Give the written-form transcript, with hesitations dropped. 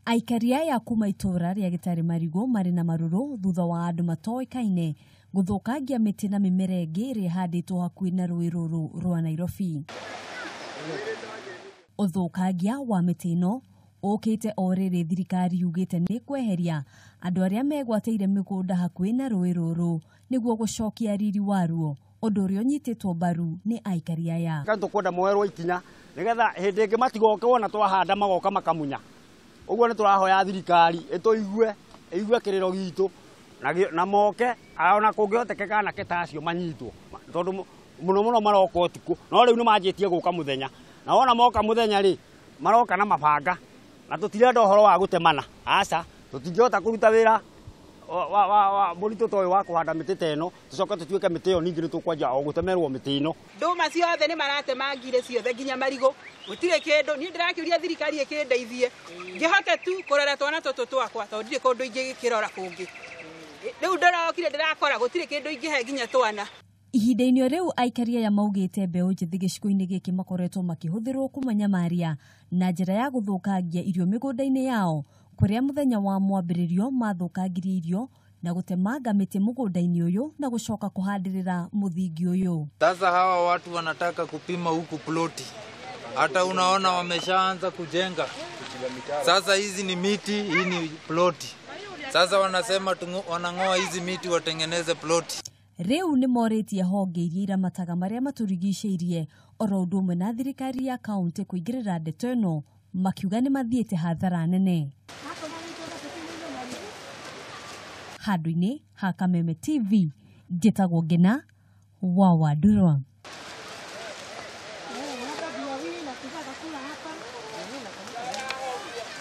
Aikari aya kuma itũra rĩa Gĩtarĩ Marigũ marĩ na marũrũ thutha wa andũ matoĩkaine gũthũkangia mĩtĩ na mĩmera ĩngĩ ĩrĩa ĩhandĩtwo hakuhĩ na rũĩ rũrũ rwa Nairobi. Ũthũkangia wa mĩtĩ ĩno ũkĩte o rĩrĩ thirikari yugĩte nĩ kweheria andũ arĩa megwatĩire mĩgũnda hakuhĩ na rũĩ rũrũ nĩguo gũcokia riri waruo, ũndũ ũrĩa ũnyitĩtwo mbaru nĩ aikari aya. Tũkwenda moerwo ikinya nĩgetha hĩndĩ ĩngĩ matigoke wona twahanda magoka makamunya. Ũguo nĩ tũrahoya thirikari ĩtũigue, ĩigue kĩrĩro gitũ na moke ona kũngĩhotekeka anake ta acio manyitwo, tondũ mũno mũno maroka ũtukũ, no rĩu nĩ manjĩtie gũka mũthenya, na wona moka mũthenya rĩ maroka na mabanga, na tũtirenda ũhoro wa gũtemana, aca, tũtingĩhota kũruta wĩra wa mũritũ ta ũyũ wa kũhanda mĩtĩ ta ĩno, tũcoke tũtuĩke mĩtĩ ĩyo ningĩ nĩ tũkwanjia o gũtemerwo mĩtĩ ĩno. Ndũma ciothe nĩ maratemangire ciothe nginya marigũ, gũtirĩ kĩndũ. Niĩ ndĩrakĩũria thirikari ĩkĩndeithie ngĩhote tu kũrora twana tũtũ twakwa, tondũ ndirĩ kũndũ ingĩgĩkĩrora kũngĩ. Rĩu ndĩrokire ndĩrakora gũtirĩ kĩndũ ingĩhe nginya twana. Ihinda-inĩ rĩu aikari aya maugĩte mbeũ njĩthĩ gĩcigo-inĩ gĩkĩ makoretwo makĩhũthĩrwo kũmanyamaria na njĩra ya gũthũkangia irio mĩgũnda-inĩ yao, kũrĩa mũthenya wa mwambĩrĩrio mathũkangirie irio na gũtemanga mĩtĩ mũgũnda-inĩ ũyũ na gũcoka kũhandĩrĩra mũthingi ũyũ. Sasa hawa watu wanataka kupima huku ploti, hata unaona wameshaanza kujenga. Sasa hizi ni miti, hii ni ploti. Sasa wanasema wanang'oa hizi miti watengeneze ploti. Rĩu nĩ morĩtie honge iria iramataga marĩa matũrigicĩirie oro ũndũ ũmwe na thirikari ya kaunti kũingĩrĩra ndeto ĩno, makiuga nĩ mathiĩte hathara nene. Handũ-inĩ ha Kameme TV, njĩtagwo Ngena wa Wandurwa.